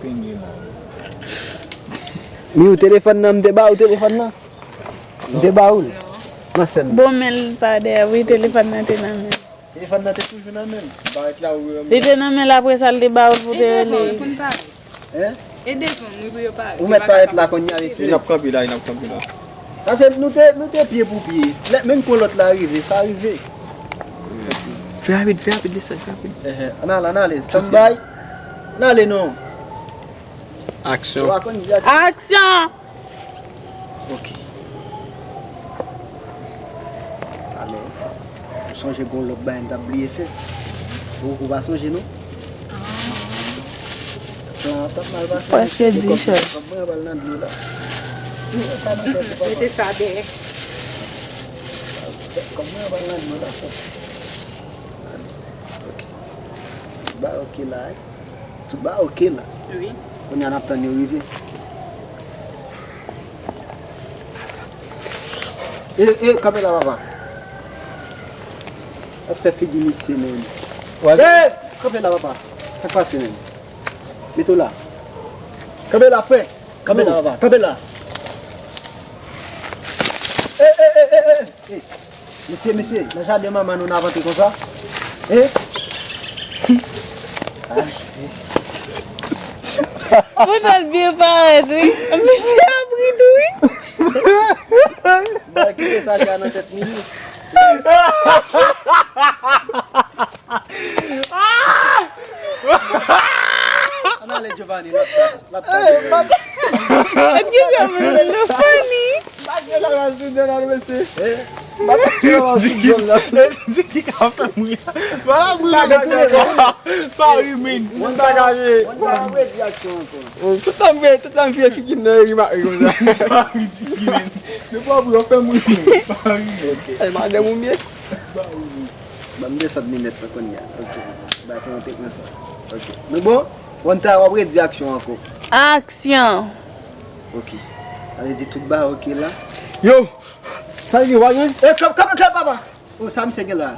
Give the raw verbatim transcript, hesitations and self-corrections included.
Penge mò. Miu, telefòn nan, m te ba ou telefòn nan? M te ba ou l? Nan sèn. Bon, men l pa dèyè, wi, telefòn nan te nan men l. Telefòn nan te toujou nan men l. M parèt la, ou... Li te nan men l, apre sa, l te ba ou l pou te rele. Hein? E devan, wi, pou yo parèt. Ou mèt parèt la kounye a, mesye. N ap kanpe la, n ap kanpe la. Paske nou te, nou te pye pou pye. Lè, menm kon lòt la rive, sa rive. Fè rapid, fè rapid, desann, fè rapid. Ehe, ann ale, ann ale, stand by. Ann ale non. Aksyon. Ou pa konn di aksyon. Aksyon! Ok. Alò, ou sonje gon lòt bagay m t ap bliye fè? Ou, ou pa sonje non? Plan an t ap mal pase. Prèske di chèf. Kòb mwen pral nan dlo la. Mete sa dèyè. Kòb mwen pral nan dlo la. Ok. Ba ok la, eh. Tout ba ok la. Wi. Kounye a n ap tann yo rive. E, e, kanpe la, papa. Ap fè figi misye, menm. E, kanpe la, papa. Sa k pase, menm? Mete w la. Kanpe la, frè. Kanpe la, papa. Kanpe la. E, e, e, e, e. E, mesye, mesye, nan jaden manman nou n ap antre konsa? E? Fò n al byen parèt, wi. Mesye ap ri tou, wi. Ba kite sa ka nan tèt Mimi. Ann ale, Giovanni, l ap, l ap. Èske sa vle di nou funny? Di ki ka fè m ri. Pa ri, men. Mwen pa ka ri. Tout tan m veye, tout tan m veye figi m nan ri, m ap ri konsa. Pa ri, Tiki, men. Depi w ap ri, w ap fè m ri, men. Pa ri, men. E madanm ou m ye? Ban m desann linèt lan kounye a. Ok. Ba te monte konsa. Ok. Nou bon? Bon, ta w ap redi aksyon ankò. Aksyon! Ok. Sa vle di tout ba ok la. Yo! Sa li gen, w a gen? E, kanpe, kanpe, kanpe, papa! Oh, sa misye gen la?